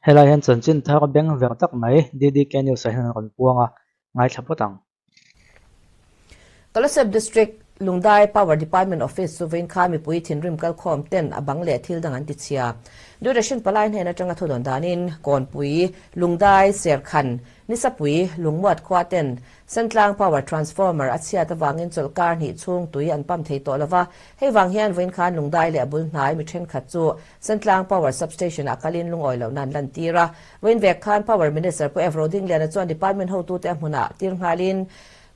Helai hian chanchin thar beng verh tak mai DDK News ah hian an rawn puang a, ngaithla phawt ang. Kolasib District Lungdai Power Department Office chu vawiin khan mipui thinrim kalkhawm ten a bang leh thil dang an ti chhia. Doordarshan palai hnen atanga thudawn danin Kawnpui, Lungdai, Serkhan, Nisapui, Lungmuat khua ten Sentlang Power Transformer a chhiat avangin chawlhkar hnih chhung tui an pump thei tawh lova, hei vang hian vawiin khan Lungdai leh a bul hnai mi thenkhat chu Sentlang Power Substation ah kalin lungawi lohna an lantir a. Vawiin vek khan Power Minister Pu Evro Dingliana chuan Department hotute a hmunah tir nghalin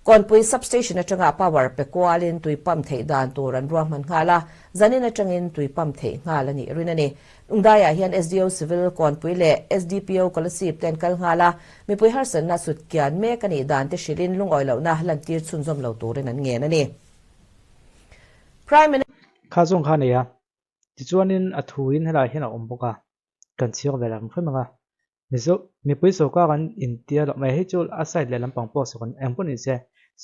Kawnpui Substation atanga power pe kualin tui pump theih dan tur an ruahman nghal a, zanin atangin tui pump theih nghal a nih rin a ni. Lungdaiah hian SDO Civil Kawnpui leh SDPO Kolasib te an kal nghal a, mipui harsatna sut kian mek a nih dan te hrilhin lungawi lohna lantir chhunzawm lo turin an ngen a ni. Prime Minister. Kha zawng kha a nei a, tichuanin a thuin helaiah hian a awm bawk a, kan chhiar ve lang hrim ang a. Mizo mipui sawrkar an intia loh mai hei chu a side leh lampang pawh sawn eng pawh ni se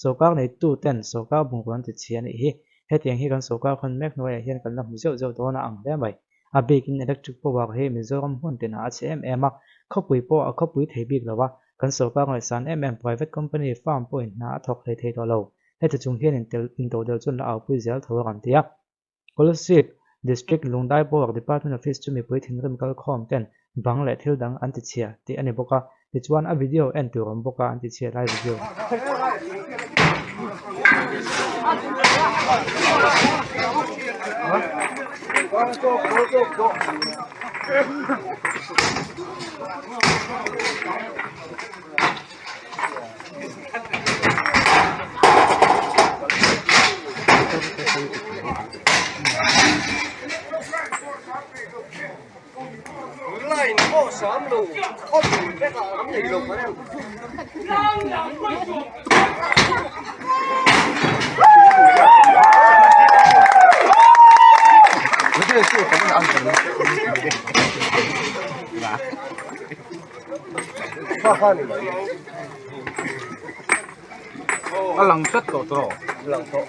sawrkar neitu ten sawrkar bungrua an ti chhia a nih hi. Hetiang hi kan sawrkar hawn mek hnuaiah hian kan la hmu zeuh zeuh dawn a ang hle mai. A bikin electric power hi Mizoram hmun tinah a chhe em em a, khawpui pawh a khawpui thei bik lo a, kan sawrkar ngaihsan em em private company firm pawhin hna a thawk hlei thei tawh lo. Heti chung hian intel intodelh chuan la aupui zel tho a rawn ti a. Kolasib District Lungdai Power Department Office chu mipui thinrim kalkhawm ten bang leh thil dang an ti chhia tih a ni bawk a, tichuan a video en tur awm bawk a an ti chhia lai video. A lang tlat tawh tawh a lang tawh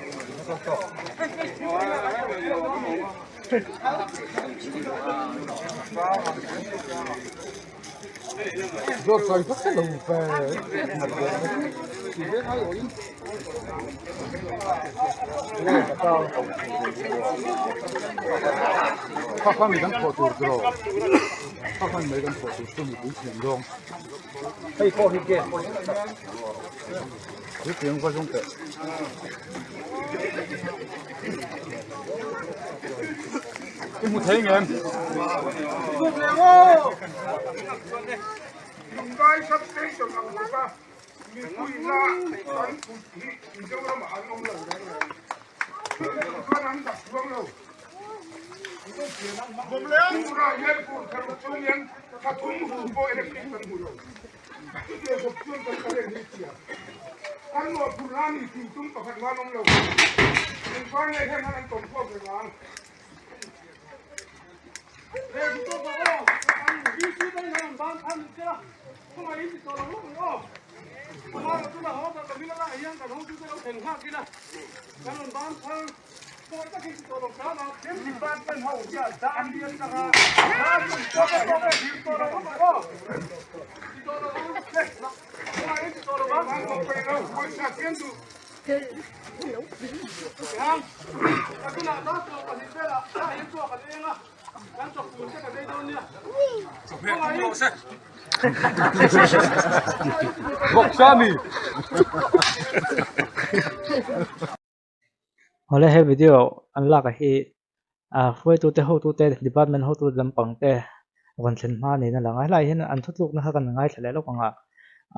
zawt sawi vak lo ve kha kha mi kan thawh tur tiraw kha kha mi kan thawh tur chu mipui thiam zawng hei pawh hi gate pawh hi Thil va zawng teh. I hmu thei ngem? Lunglai substation ang bawk a, mipui la kan kut hi Mizoramah an awm lo reng reng. Chuan an dak chuang lo. Turah hian fur thar chung hian thla thum hu pawh electric kan hmu lo. Chutiang bawk chuan kan current hi chhia. Kan mawhphurh la ni tih tum pakhat man awm lo. Engvar nge hian han an tawm khawm reng ang. Awle he video an lak ah hi ah hruaitute hotute department hotute lampang te rawn thlen hma niin a lang a helaiah hian an thutlukna kha kan ngaithla leh lawk ang a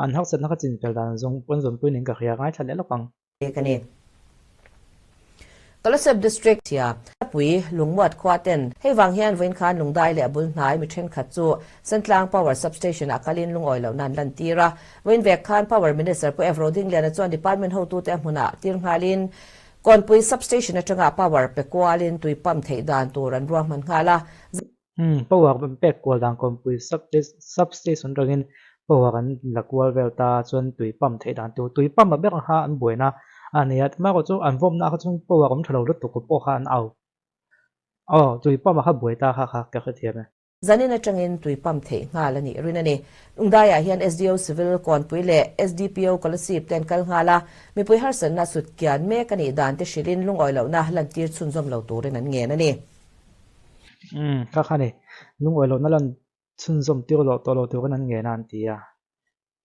an harsatna kha chin fel dan zawng pawn zawnpui niin ka hria ngaithla leh lawk ang. Ka ni. Kolasib District Tia Pui Lungmuat khua ten hei vang hian vawiin khan Lungdai leh a bul hnai mi thenkhat chu Sentlang Power Substation ah kalin lungawi lohna an lantir a. Vawiin vek khan Power Minister Pu Evro Dingliana chuan Department hotute a hmunah tir nghalin Kawnpui Substation atanga power pe kualin tui pump theih dan tur an ruahman nghal a. Umm power pek kual dan Kawnpui Substation atangin power an la kual vel ta chuan tui pump theih dan tur tui pump a ber ang kha an buaina a ni a, tumah erawh chu an vawmna kha chuan power awm tha lo lutuk pawh kha an au. Aw tui pump a kha buai ta kha kha ka hrethiam e. Zanin atangin tui pump theih nghal a nih rin a ni. Lungdaiah hian SDO Civil Kawnpui leh SDPO Kolasib te an kal nghal a, mipui harsatna sut kian mek a nih dan te hrilhin lungawi lohna lantir chhunzawm lo turin an ngen a ni. Umm, kha kha ni. Lungawi lohna lan chhunzawm tir loh tawh lo turin an ngen a an ti a.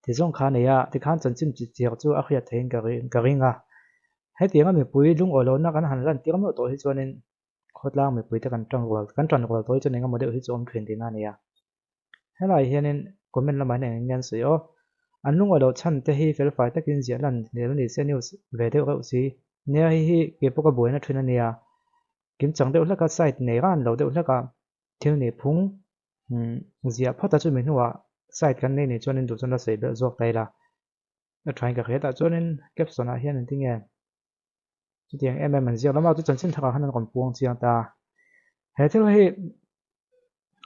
Ti zawng kha a nei a, tikhan chanchin chi chiar chu a hriat theihin ka ring a. Hetianga mipui lungawi lohna kan han lantir meuh tawh hi chuanin Khawtlang mipuite kan tang rual kan tan rual tawh hi chuan engemaw deuh hi chu awm thin tihna a ni a. Helaiah hianin comment lamah hian eng eng nge an sawi aw. An lungawi loh chhan te hi felfai takin ziah lan hmel a ni se news ve deuh reuh si. Nia hei hi kei pawh ka buaina thin a nia. Kim chang deuh hlek a site nei ran lo deuh hlek a thil nih phung ziah phawt a chumi hnuah site kan nei nih chuanin duh chuan la sawi belh zawk ta ila. A thain ka hriat ah chuanin caption ah hian engtin nge chutiang em em an ziak lama chu chanchin thakah khan an rawn puang chiang ta. He thil hi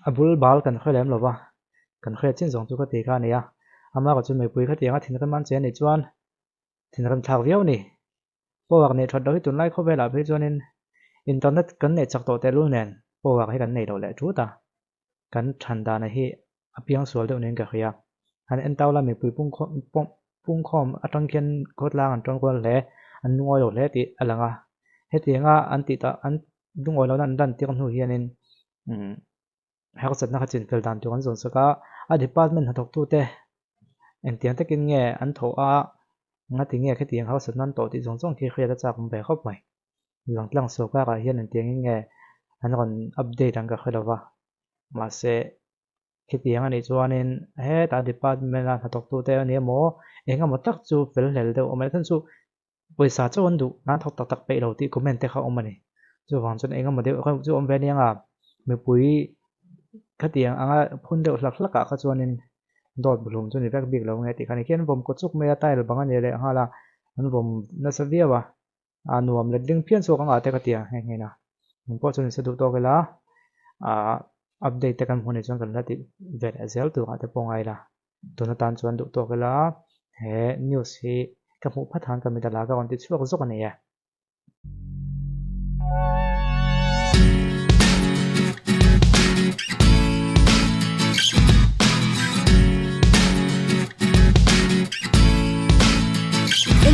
a bul bal kan hre lem lova, kan hriat chin zawng chu ka ti kha a ni a. Amaherawh chu mipui khatianga thinrim an che a nih chuan thinrim thlak viau a ni. Power neih that loh hi tunlai khawvelah phei chuanin internet kan neih chak tawh tehlul nen power hi kan nei loh leh thut a. Kan than dana hi a piang sual deuh niin ka hria. Han en tau la mipui pungkhawm atang khian khawtlang an tawng kual hle, an lungawi lo hle tih a lang a. Hetianga an tih tah an lungawi lohna an lan tir hnu hianin harsatna kha chinfel dan tur an zawn sak a, a department hnathawktute engtiang takin nge an thawh a, ngati nge khetiang harsatna an tawh tih zawng zawng khi hriat a chak awm ve khawp mai. Langtlang sawrkarah hian engtiangin nge an rawn update ang ka hre lo va, mahse khitiang a nih chuanin hetah department a hnathawktute a ni emaw eng emaw tak chu fel hlel deuh awm a ni. Chhan chu pawisa chauh an duh nan thawk tak tak peih lo tih comment te kha a awm a ni. Chuvang chuan eng emaw deuh reuh chu awm ve aniang a, mipui khatiang anga phun deuh hlak hlak ah kha chuanin dawt buhlum chu ni vek bik lo nge tih kha a ni. Khian vawm kaw chuk mai a tile bang a ni leh nghal a, an vawm nasa viau a. A nuam let ding phian chhuak ang ah te ka ti a nghe nghe a, eng pawh chu ni se duh tawk ila ah update te kan hmuh anih chuan kan la tih ve leh zel tur ah te pawh ngai ila tun atan chuan duh tawk ila he news hi ka hmuh phat han ka mit a la ka rawn ti chhuak zawk a ni e.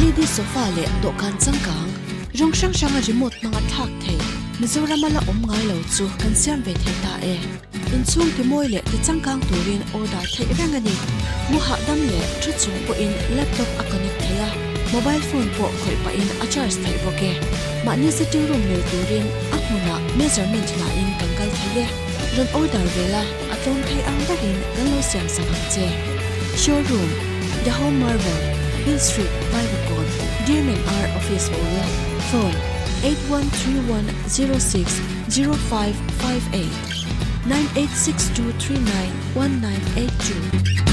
LED sofa leh dawhkan changkang, rawng hrang hranga remote hmanga thlak thei Mizorama la awm ngai lo chu kan siam ve thei ta e. Inchhung timawi leh ti changkang turin order theih reng a ni. Mu hahdam leh thu chung pawhin laptop a connect thei a, mobile phone pawh khawih pahin a charge theih bawk e. Mahni sitting room mil turin a hmunah measurement lahin kan kal thei e. Rawn order ve la, a tlawm thei ang berin kan lo siam sak ang che. Showroom, The Home Marvel, Hill Street, Vaivakawn, Dearman R Office bul, Phone, 8131060558, 9862391982.